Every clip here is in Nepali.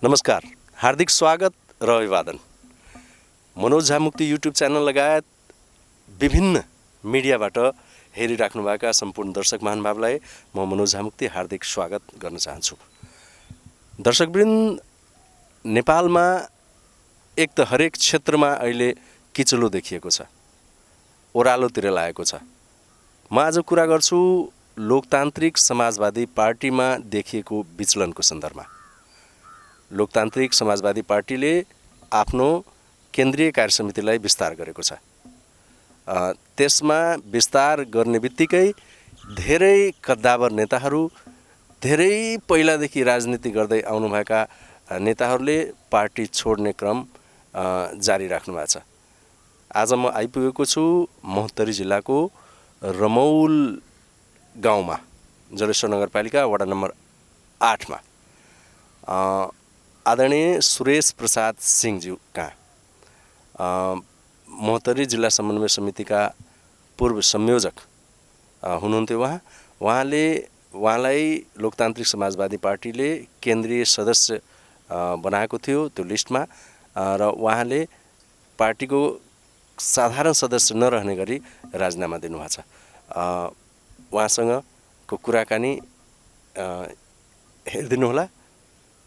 नमस्कार, हार्दिक स्वागत र अभिवादन। मनोज झा मुक्ति युट्युब च्यानल लगायत विभिन्न मिडियाबाट हेरिराख्नुभएका सम्पूर्ण दर्शक महानुभावलाई म मनोज झा मुक्ति हार्दिक स्वागत गर्न चाहन्छु। दर्शकवृन्द, नेपालमा एक त हरेक क्षेत्रमा अहिले किचलो देखिएको छ, ओह्रालोतिर लागेको छ। म आज कुरा गर्छु लोकतान्त्रिक समाजवादी पार्टीमा देखिएको विचलनको सन्दर्भमा। लोकतान्त्रिक समाजवादी पार्टीले आफ्नो केन्द्रीय कार्यसमितिलाई विस्तार गरेको छ। त्यसमा विस्तार गर्ने बित्तिकै धेरै कद्दावर नेताहरू, धेरै पहिलादेखि राजनीति गर्दै आउनुभएका नेताहरूले पार्टी छोड्ने क्रम जारी राख्नु भएको छ। आज म आइपुगेको छु महोत्तरी जिल्लाको रमौल गाउँमा, जलेश्वर नगरपालिका वडा नम्बर 8 मा आदरणीय सुरेश प्रसाद सिंहज्यू कहाँ महोत्तरी जिल्ला समन्वय समितिका पूर्व संयोजक हुनुहुन्थ्यो। उहाँलाई लोकतान्त्रिक समाजवादी पार्टीले केन्द्रीय सदस्य बनाएको थियो त्यो लिस्टमा, र उहाँले पार्टीको साधारण सदस्य नरहने गरी राजीनामा दिनुभएको छ। उहाँसँगको कुराकानी हेरिदिनुहोला।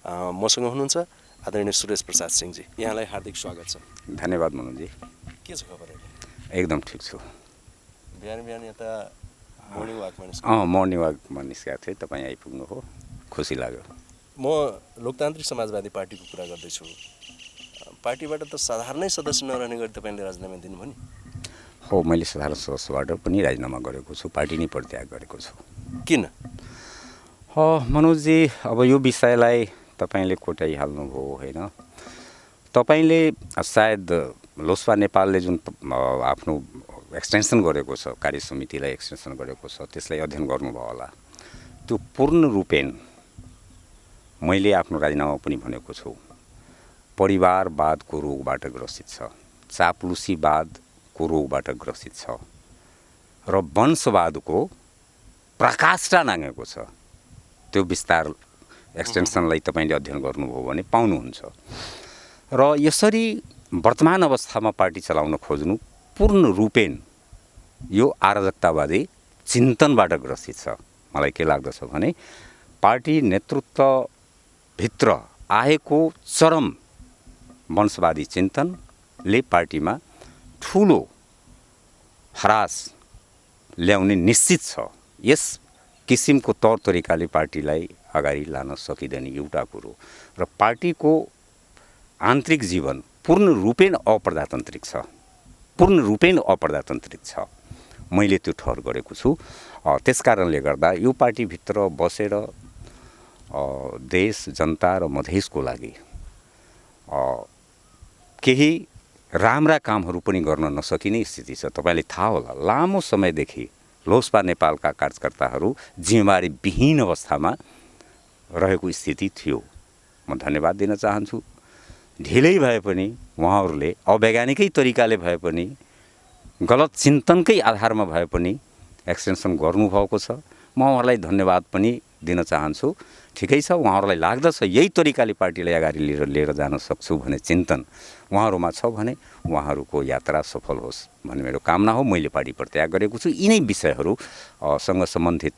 मसँग हुनुहुन्छ आदरणीय सुरेश प्रसाद सिंहजी। यहाँलाई हार्दिक स्वागत छ। धन्यवाद मनोजी। के छ खबर अहिले? एकदम ठिक छु। बिहान यता मर्निङ वाकमा निस्केको थिएँ, तपाईँ आइपुग्नु हो, खुसी लाग्यो। म लोकतान्त्रिक समाजवादी पार्टीको कुरा गर्दैछु। पार्टीबाट त साधारणै सदस्य नरहने गरी तपाईँले राजीनामा दिनुभयो नि? हो, मैले साधारण सदस्यबाट पनि राजीनामा गरेको छु, पार्टी नै परित्याग गरेको छु। किन? मनोजी, अब यो विषयलाई तपाईँले कोट्याइहाल्नुभयो होइन। तपाईँले सायद लोसपा नेपालले जुन आफ्नो एक्सटेन्सन गरेको छ, कार्य समितिलाई एक्सटेन्सन गरेको छ, त्यसलाई अध्ययन गर्नुभयो होला। त्यो पूर्ण रूपेण मैले आफ्नो राजीनामा पनि भनेको छु, परिवारवादको रोगबाट ग्रसित छ, चाप्लुसीवादको रोगबाट ग्रसित छ र वंशवादको प्रकाष्ठा नागेको छ। त्यो विस्तार एक्सटेन्सनलाई तपाईँले अध्ययन गर्नुभयो भने पाउनुहुन्छ। र यसरी वर्तमान अवस्थामा पार्टी चलाउन खोज्नु पूर्ण रूपेण यो अराजकतावादी चिन्तनबाट ग्रसित छ। मलाई के लाग्दछ भने पार्टी नेतृत्वभित्र आएको चरम वंशवादी चिन्तनले पार्टीमा ठुलो हरास ल्याउने निश्चित छ। यस किसिमको तौर तरिकाले पार्टीलाई अगाडि लान सकिँदैन एउटा कुरो। र पार्टीको आन्तरिक जीवन पूर्ण रूपेण अप्रजातान्त्रिक छ, पूर्ण रूपेण अप्रजातान्त्रिक छ। मैले त्यो ठहर गरेको छु। त्यसकारणले गर्दा यो पार्टीभित्र बसेर देश, जनता र मधेसको लागि केही राम्रा कामहरू पनि गर्न नसकिने स्थिति छ। तपाईँले थाहा होला, लामो समयदेखि लोसपा नेपालका कार्यकर्ताहरू जिम्मेवारी विहीन अवस्थामा रहेको स्थिति थियो। म धन्यवाद दिन चाहन्छु। ढिलै भए पनि उहाँहरूले अवैज्ञानिकै तरिकाले भए पनि, गलत चिन्तनकै आधारमा भए पनि एक्सटेन्सन गर्नुभएको छ। म उहाँहरूलाई धन्यवाद पनि दिन चाहन्छु। ठिकै छ, उहाँहरूलाई लाग्दछ यही तरिकाले पार्टीलाई अगाडि लिएर जान सक्छु भन्ने चिन्तन उहाँहरूमा छ भने उहाँहरूको यात्रा सफल होस् भन्ने मेरो कामना हो। मैले पार्टी परित्याग गरेको छु। यिनै विषयहरूसँग सम्बन्धित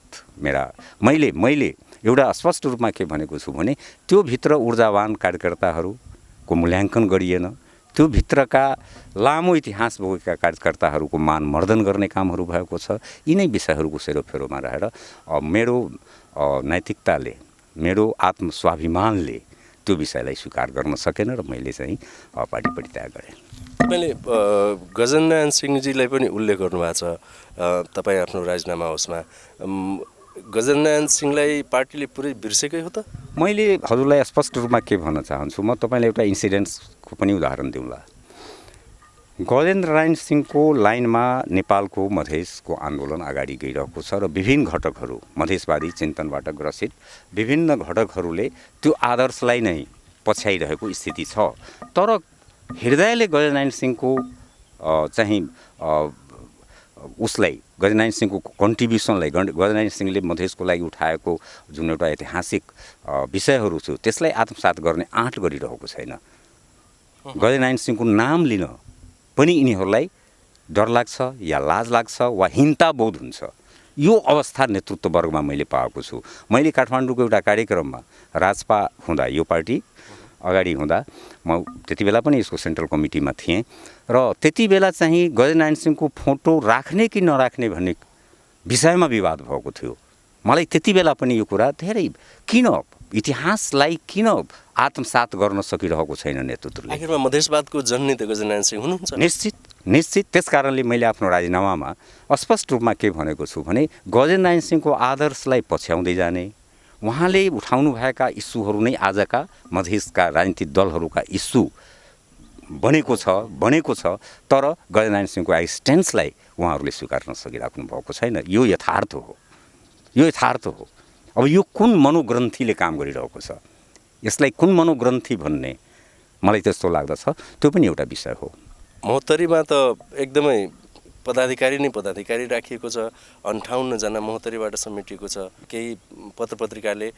मैले एउटा स्पष्ट रूपमा के भनेको छु भने त्यो भित्र ऊर्जावान कार्यकर्ताहरूको मूल्याङ्कन गरिएन, त्यो भित्रका लामो इतिहास बोकेका कार्यकर्ताहरूको मान मर्दन गर्ने कामहरू भएको छ। यिनै विषयहरूको सेरोफेरोमा रहेर मेरो नैतिकताले, मेरो आत्मस्वाभिमानले त्यो विषयलाई स्वीकार गर्न सकेन र मैले चाहिँ पार्टी परित्याग गरेँ। तपाईँले गजननारायण सिंहजीलाई पनि उल्लेख गर्नुभएको छ तपाईँ आफ्नो राजीनामा होसमा। गजननारायण सिंहलाई पार्टीले पुरै बिर्सेकै हो त? मैले हजुरलाई स्पष्ट रूपमा के भन्न चाहन्छु, म तपाईँलाई एउटा इन्सिडेन्ट्सको पनि उदाहरण दिउँला। गजेन्द्रनारायण सिंहको लाइनमा नेपालको मधेसको आन्दोलन अगाडि गइरहेको छ र विभिन्न घटकहरू, मधेसवादी चिन्तनबाट ग्रसित विभिन्न घटकहरूले त्यो आदर्शलाई नै पछ्याइरहेको स्थिति छ। तर हृदयले गजेन्द्रनारायण सिंहको चाहिँ उसलाई गजनारायण सिंहको कन्ट्रिब्युसनलाई गजनारायण सिंहले मधेसको लागि उठाएको जुन एउटा ऐतिहासिक विषयहरू छ त्यसलाई आत्मसात गर्ने आँट गरिरहेको छैन। गजनारायण सिंहको नाम लिन पनि यिनीहरूलाई डर लाग्छ या लाज लाग्छ वा हिंता बोध हुन्छ। यो अवस्था नेतृत्व वर्गमा मैले पाएको छु। मैले काठमाडौँको एउटा कार्यक्रममा राजपा हुँदा यो पार्टी अगाडि हुँदा म त्यति बेला पनि यसको सेन्ट्रल कमिटीमा थिएँ र त्यति बेला चाहिँ गजनारायण सिंहको फोटो राख्ने कि नराख्ने भन्ने विषयमा विवाद भएको थियो। मलाई त्यति बेला पनि यो कुरा धेरै किन इतिहासलाई किन आत्मसात गर्न सकिरहेको छैन नेतृत्वले। आखिरमा मधेसवादको जननी त गजनारायण सिंह हुनुहुन्छ। निश्चित त्यस कारणले मैले आफ्नो राजीनामामा स्पष्ट रूपमा के भनेको छु भने गजनारायण सिंहको आदर्शलाई पछ्याउँदै जाने, उहाँले उठाउनु भएका इस्युहरू नै आजका मधेसका राजनीतिक दलहरूका इस्यु बनेको छ तर गजनारायण सिंहको एक्सटेन्सलाई उहाँहरूले स्वीकार्न सकिराख्नु भएको छैन। यो यथार्थ हो। अब यो कुन मनोग्रन्थीले काम गरिरहेको छ, यसलाई कुन मनोग्रन्थी भन्ने मलाई त्यस्तो लाग्दछ त्यो पनि एउटा विषय हो। महोत्तरीमा त एकदमै पदाधिकारी राखिएको छ। 58 जना महोत्तरीबाट समेटिएको छ। केही पत्रपत्रिकाले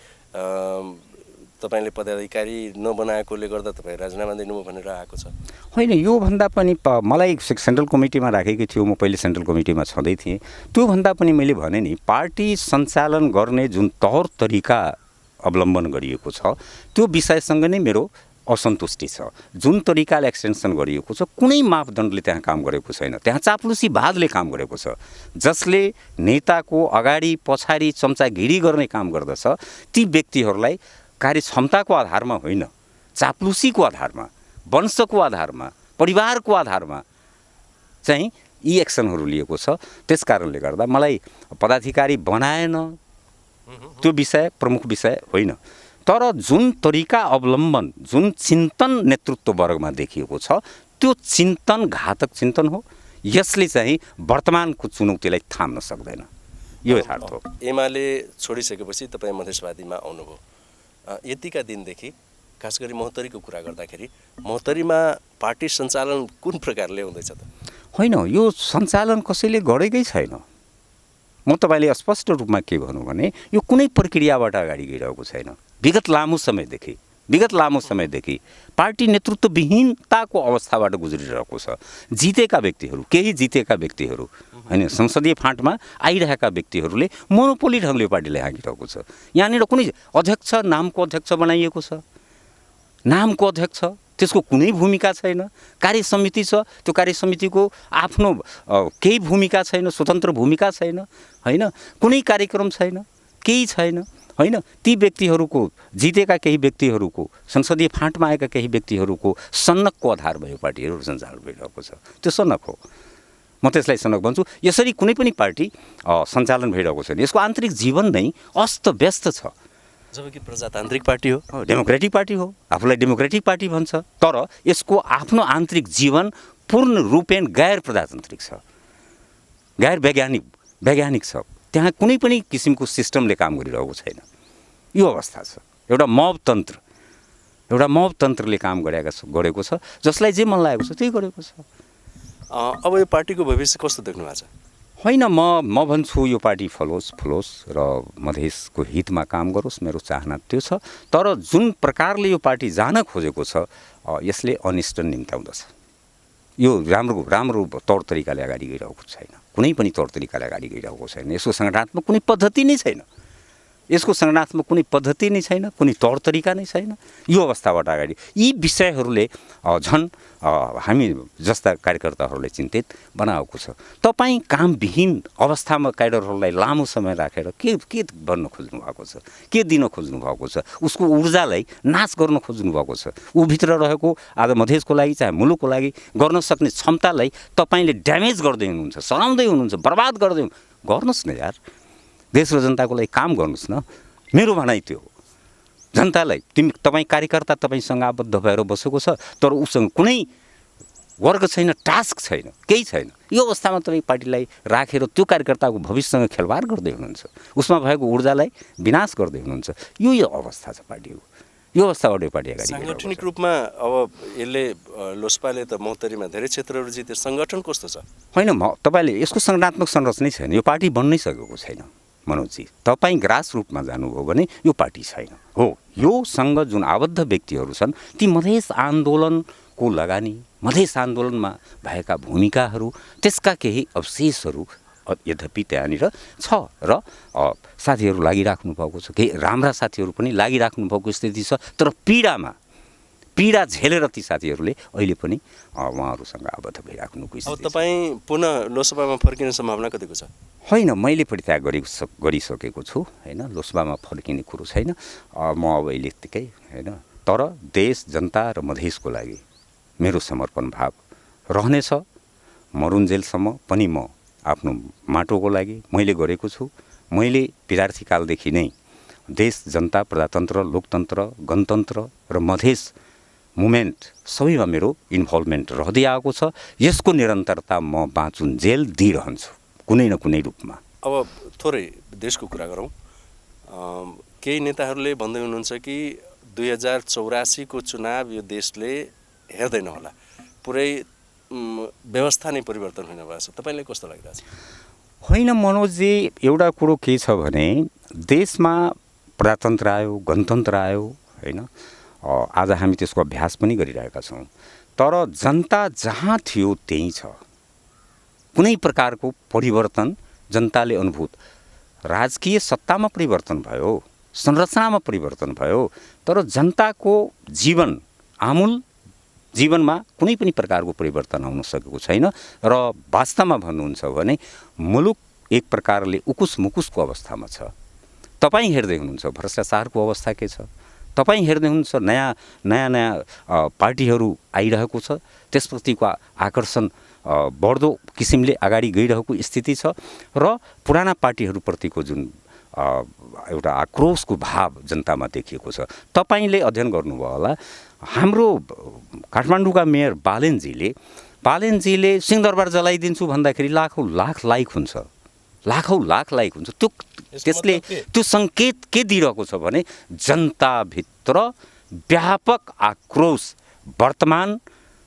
तपाईँले पदाधिकारी नबनाएकोले गर्दा तपाईँ राजीनामा दिनुभयो भनेर आएको छ। होइन, योभन्दा पनि मलाई सेन्ट्रल कमिटीमा राखेको थियो। म पहिले सेन्ट्रल कमिटीमा छँदै थिएँ। त्योभन्दा पनि मैले भने नि पार्टी सञ्चालन गर्ने जुन तौर तरिका अवलम्बन गरिएको छ त्यो विषयसँग नै मेरो असन्तुष्टि छ। जुन तरिकाले एक्सटेन्सन गरिएको छ कुनै मापदण्डले त्यहाँ काम गरेको छैन। त्यहाँ चाप्लुसीवादले काम गरेको छ, जसले नेताको अगाडि पछाडि चम्चागिरी गर्ने काम गर्दछ। ती व्यक्तिहरूलाई कार्यक्षमताको आधारमा होइन, चाप्लुसीको आधारमा, वंशको आधारमा, परिवारको आधारमा चाहिँ यी एक्सनहरू लिएको छ। त्यस कारणले गर्दा मलाई पदाधिकारी बनाएन त्यो विषय प्रमुख विषय होइन, तर जुन तरिका अवलम्बन, जुन चिन्तन नेतृत्व वर्गमा देखिएको छ त्यो चिन्तन घातक चिन्तन हो। यसले चाहिँ वर्तमानको चुनौतीलाई थाम्न सक्दैन। यो यथार्थ हो। एमाले छोडिसकेपछि तपाईँ मधेसवादीमा आउनुभयो। यतिका दिनदेखि खास गरी महोत्तरीको कुरा गर्दाखेरि महोत्तरीमा पार्टी सञ्चालन कुन प्रकारले हुँदैछ त? होइन, यो सञ्चालन कसैले गरेकै छैन। म तपाईँले स्पष्ट रूपमा के भनौँ भने यो कुनै प्रक्रियाबाट अगाडि गइरहेको छैन। विगत लामो समयदेखि पार्टी नेतृत्वविहीनताको अवस्थाबाट गुज्रिरहेको छ। केही जितेका व्यक्तिहरू होइन, संसदीय फाँटमा आइरहेका व्यक्तिहरूले मोनोपोली ढङ्गले पार्टीलाई हाँकिरहेको छ। यहाँनिर कुनै अध्यक्ष, नामको अध्यक्ष बनाइएको छ, नामको अध्यक्ष, त्यसको कुनै भूमिका छैन। कार्य समिति छ, त्यो कार्य समितिको आफ्नो केही भूमिका छैन, स्वतन्त्र भूमिका छैन, होइन, कुनै कार्यक्रम छैन, केही छैन, होइन। ती व्यक्तिहरूको, जितेका केही व्यक्तिहरूको, संसदीय फाँटमा आएका केही व्यक्तिहरूको सनकको आधारमा यो पार्टीहरू सञ्चालन भइरहेको छ। त्यो सनक हो, म त्यसलाई सनक भन्छु। यसरी कुनै पनि पार्टी सञ्चालन भइरहेको छैन। यसको आन्तरिक जीवन नै अस्तव्यस्त छ। जबकि प्रजातान्त्रिक पार्टी हो, डेमोक्रेटिक पार्टी हो, आफूलाई डेमोक्रेटिक पार्टी भन्छ, तर यसको आफ्नो आन्तरिक जीवन पूर्ण रूपेण गैर प्रजातान्त्रिक छ, गैर वैज्ञानिक छ। त्यहाँ कुनै पनि किसिमको सिस्टमले काम गरिरहेको छैन। यो अवस्था छ। एउटा मब तन्त्रले काम गरेको छ, जसलाई जे मन लागेको छ त्यही गरेको छ। अब यो पार्टीको भविष्य कस्तो देख्नु भएको छ? होइन, म भन्छु यो पार्टी फलोस् र मधेसको हितमा काम गरोस्, मेरो चाहना त्यो छ। तर जुन प्रकारले यो पार्टी जान खोजेको छ यसले अनिष्ट निम्त्याउँदछ। यो राम्रो तौर तरिकाले अगाडि गइरहेको छैन। कुनै पनि तौर तरिकाले अगाडि गइरहेको छैन। यसको संगठनात्मक कुनै पद्धति नै छैन, कुनै तौर तरिका नै छैन। यो अवस्थाबाट अगाडि यी विषयहरूले झन् हामी जस्ता कार्यकर्ताहरूलाई चिन्तित बनाएको छ। तपाईँ कामविहीन अवस्थामा क्याडरहरूलाई लामो समय राखेर के गर्न खोज्नु भएको छ, के दिन खोज्नु भएको छ, उसको ऊर्जालाई नाश गर्न खोज्नु भएको छ। ऊ भित्र रहेको आज मधेसको लागि चाहे मुलुकको लागि गर्न सक्ने क्षमतालाई तपाईँले ड्यामेज गर्दै हुनुहुन्छ, सराउँदै हुनुहुन्छ, बर्बाद गर्नुहोस् न यार। देश र जनताको लागि काम गर्नुहोस् न। मेरो भनाइ त्यो हो। जनतालाई तपाईँ कार्यकर्ता तपाईँसँग आबद्ध भएर बसेको छ, तर उसँग कुनै वर्ग छैन, टास्क छैन, केही छैन। यो अवस्थामा तपाईँ पार्टीलाई राखेर त्यो कार्यकर्ताको भविष्यसँग खेलवाड गर्दै हुनुहुन्छ, उसमा भएको ऊर्जालाई विनाश गर्दै हुनुहुन्छ। यो अवस्था छ पार्टीको। यो अवस्थाबाट यो पार्टी अगाडि साङ्गठनिक रूपमा अब यसले लोसपाले त महोत्तरीमा धेरै क्षेत्रहरू जिते, सङ्गठन कस्तो छ? होइन तपाईँले यसको सङ्गठनात्मक संरचनै छैन, यो पार्टी बन्नै सकेको छैन मनोजजी। तपाईँ ग्रास रुटमा जानुभयो भने यो पार्टी छैन हो। योसँग जुन आबद्ध व्यक्तिहरू छन् ती मधेस आन्दोलनको लगानी, मधेस आन्दोलनमा भएका भूमिकाहरू, त्यसका केही अवशेषहरू यद्यपि त्यहाँनिर छ र साथीहरू लागिराख्नु भएको छ, केही राम्रा साथीहरू पनि लागिराख्नु भएको स्थिति छ। तर पीडा झेलेर ती साथीहरूले अहिले पनि उहाँहरूसँग आबद्ध भइराख्नुको स्थिति। अब तपाईँ पुनः लोकसभामा फर्किने सम्भावना कतिको छ? होइन, मैले परित्याग गरिसकेको छु होइन, लोकसभामा फर्किने कुरो छैन म अब अहिले यत्तिकै होइन। तर देश, जनता र मधेसको लागि मेरो समर्पण भाव रहनेछ। मरुन्जेलसम्म पनि म आफ्नो माटोको लागि मैले गरेको छु। मैले विद्यार्थी कालदेखि नै देश, जनता, प्रजातन्त्र, लोकतन्त्र, गणतन्त्र र मधेस मुभमेन्ट सबैमा मेरो इन्भल्भमेन्ट रहँदै आएको छ। यसको निरन्तरता म बाँचुन्जेल दिइरहन्छु कुनै न कुनै रूपमा। अब थोरै देशको कुरा गरौँ। केही नेताहरूले भन्दै हुनुहुन्छ कि 2084 को चुनाव यो देशले हेर्दैन होला, पुरै व्यवस्था नै परिवर्तन हुन गएको छ। तपाईँलाई कस्तो लागिरहेछ? होइन मनोजजी, एउटा कुरो के छ भने देशमा प्रजातन्त्र आयो, गणतन्त्र आयो होइन। आज हामी त्यसको अभ्यास पनि गरिरहेका छौँ। तर जनता जहाँ थियो त्यहीँ छ। कुनै प्रकारको परिवर्तन जनताले अनुभूत, राजकीय सत्तामा परिवर्तन भयो, संरचनामा परिवर्तन भयो, तर जनताको जीवन, आमूल जीवनमा कुनै पनि प्रकारको परिवर्तन आउन सकेको छैन। र वास्तवमा भन्नुहुन्छ भने मुलुक एक प्रकारले उकुस मुकुसको अवस्थामा छ। तपाईँ हेर्दै हुनुहुन्छ भ्रष्टाचारको अवस्था के छ, तपाईँ हेर्दै हुनुहुन्छ नयाँ पार्टीहरू आइरहेको छ, त्यसप्रतिको आकर्षण बढ्दो किसिमले अगाडि गइरहेको स्थिति छ। र पुराना पार्टीहरूप्रतिको जुन एउटा आक्रोशको भाव जनतामा देखिएको छ। तपाईँले अध्ययन गर्नुभयो होला, हाम्रो काठमाडौँका मेयर बालेनजीले सिंहदरबार जलाइदिन्छु भन्दाखेरि लाखौँ लाख लाइक हुन्छ, त्यसले त्यो सङ्केत के दिइरहेको छ भने जनताभित्र व्यापक आक्रोश, वर्तमान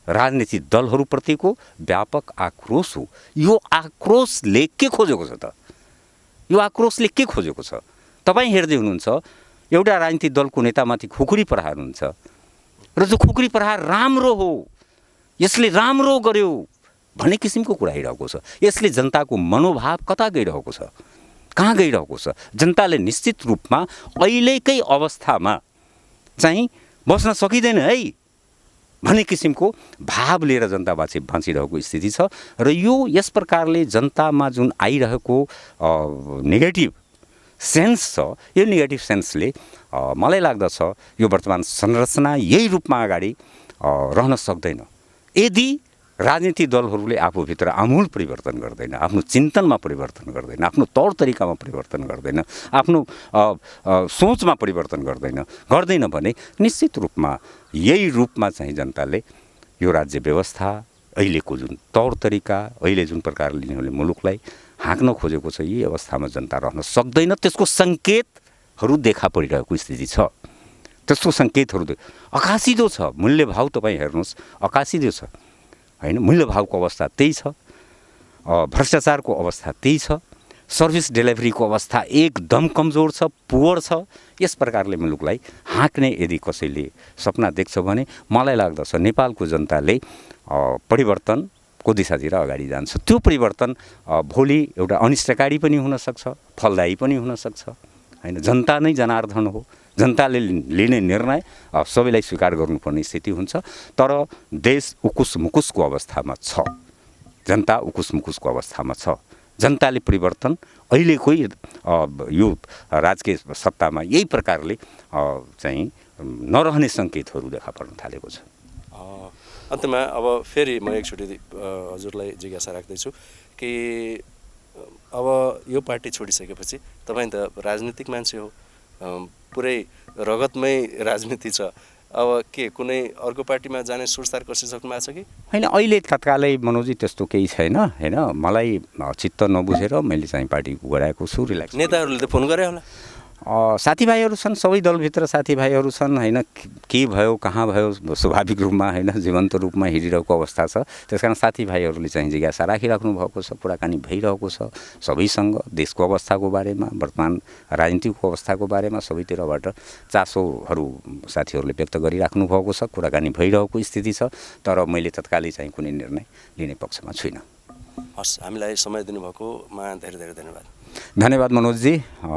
राजनीतिक दलहरूप्रतिको व्यापक आक्रोश हो। यो आक्रोशले के खोजेको छ त? यो आक्रोशले के खोजेको छ? तपाईँ हेर्दै हुनुहुन्छ एउटा राजनीतिक दलको नेतामाथि खुकुरी प्रहार हुन्छ र जो खुकुरी प्रहार राम्रो हो, यसले राम्रो गर्यो भन्ने किसिमको कुरा आइरहेको छ। यसले जनताको मनोभाव कता गइरहेको छ, कहाँ गइरहेको छ? जनताले निश्चित रूपमा अहिलेकै अवस्थामा चाहिँ बस्न सकिँदैन है भन्ने किसिमको भाव लिएर जनता बाँचिरहेको स्थिति छ। र यस प्रकारले जनतामा जुन आइरहेको नेगेटिभ सेन्स छ, यो नेगेटिभ सेन्सले मलाई लाग्दछ यो वर्तमान संरचना यही रूपमा अगाडि रहन सक्दैन यदि राजनीतिक दलहरूले आफूभित्र आमूल परिवर्तन गर्दैन, आफ्नो चिन्तनमा परिवर्तन गर्दैन, आफ्नो तौर तरिकामा परिवर्तन गर्दैन, आफ्नो सोचमा परिवर्तन गर्दैन भने निश्चित रूपमा यही रूपमा चाहिँ जनताले यो राज्य व्यवस्था, अहिलेको जुन तौर तरिका, अहिले जुन प्रकारले यिनीहरूले मुलुकलाई हाँक्न खोजेको छ, यही अवस्थामा जनता रहन सक्दैन। त्यसको सङ्केतहरू देखा परिरहेको स्थिति छ। त्यसको सङ्केतहरू अकासिदो छ। मूल्यभाव तपाईँ हेर्नुहोस्, अकासिदो छ होइन। मूल्यभावको अवस्था त्यही छ, भ्रष्टाचारको अवस्था त्यही छ, सर्भिस डेलिभरीको अवस्था एकदम कमजोर छ, पुवर छ। यस प्रकारले मुलुकलाई हाँक्ने यदि कसैले सपना देख्छ भने मलाई लाग्दछ नेपालको जनताले परिवर्तनको दिशातिर अगाडि जान्छ। त्यो परिवर्तन भोलि एउटा अनिष्टकारी पनि हुनसक्छ, फलदायी पनि हुनसक्छ होइन। जनता नै जनार्दन हो, जनताले लिने निर्णय सबैलाई स्वीकार गर्नुपर्ने स्थिति हुन्छ। तर देश उकुस मुकुसको अवस्थामा छ, जनता उकुस मुकुसको अवस्थामा छ। जनताले परिवर्तन अहिलेकै यो राजकीय सत्तामा यही प्रकारले चाहिँ नरहने सङ्केतहरू देखा पर्न थालेको छ। अन्त्यमा अब फेरि म एकचोटि हजुरलाई जिज्ञासा राख्दैछु कि अब यो पार्टी छोडिसकेपछि तपाईँ त राजनीतिक मान्छे हो, पुरै रगतमै राजनीति छ, अब के कुनै अर्को पार्टीमा जाने सुरसार कसिसक्नु भएको छ कि होइन? अहिले तत्कालै मनोजी त्यस्तो केही छैन होइन। मलाई चित्त नबुझेर मैले चाहिँ पार्टी गराएको छु, रिल्याक्स। नेताहरूले त फोन गरे होला? साथीभाइहरू छन्, सबै दलभित्र साथीभाइहरू छन् होइन। के भयो कहाँ भयो स्वाभाविक रूपमा होइन, जीवन्त रूपमा हिँडिरहेको अवस्था छ। त्यस कारण साथीभाइहरूले चाहिँ जिज्ञासा राखिराख्नु भएको छ, कुराकानी भइरहेको छ सबैसँग, देशको अवस्थाको बारेमा, वर्तमान राजनीतिको अवस्थाको बारेमा सबैतिरबाट चासोहरू साथीहरूले व्यक्त गरिराख्नु भएको छ, कुराकानी भइरहेको स्थिति छ। तर मैले तत्कालै चाहिँ कुनै निर्णय लिने पक्षमा छुइनँ। हस्, हामीलाई समय दिनुभएकोमा धेरै धेरै धन्यवाद। धन्यवाद मनोजजी,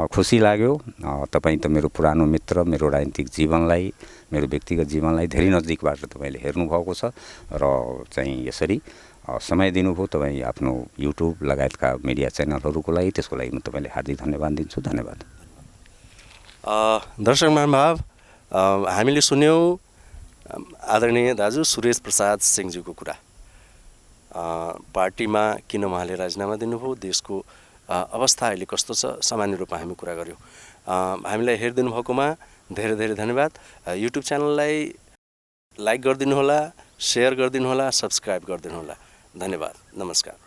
खुसी लाग्यो। तपाईँ त मेरो पुरानो मित्र, मेरो राजनीतिक जीवनलाई, मेरो व्यक्तिगत जीवनलाई धेरै नजिकबाट तपाईँले हेर्नुभएको छ र चाहिँ यसरी समय दिनुभयो। तपाईँ आफ्नो युट्युब लगायतका मिडिया च्यानलहरूको लागि, त्यसको लागि म तपाईँलाई हार्दिक धन्यवाद दिन्छु। धन्यवाद। दर्शक महानुभाव, हामीले सुन्यौँ आदरणीय दाजु सुरेश प्रसाद सिंहज्यूको कुरा। पार्टीमा किन उहाँले राजीनामा दिनुभयो, देशको अवस्था अहिले कस्तो छ, सामान्य रूपमा हामी कुरा गऱ्यौँ। हामीलाई हेरिदिनु भएकोमा धेरै धेरै धन्यवाद। युट्युब च्यानललाई लाइक गरिदिनु होला, सेयर गरिदिनु होला, सब्सक्राइब गरिदिनु होला। धन्यवाद, नमस्कार।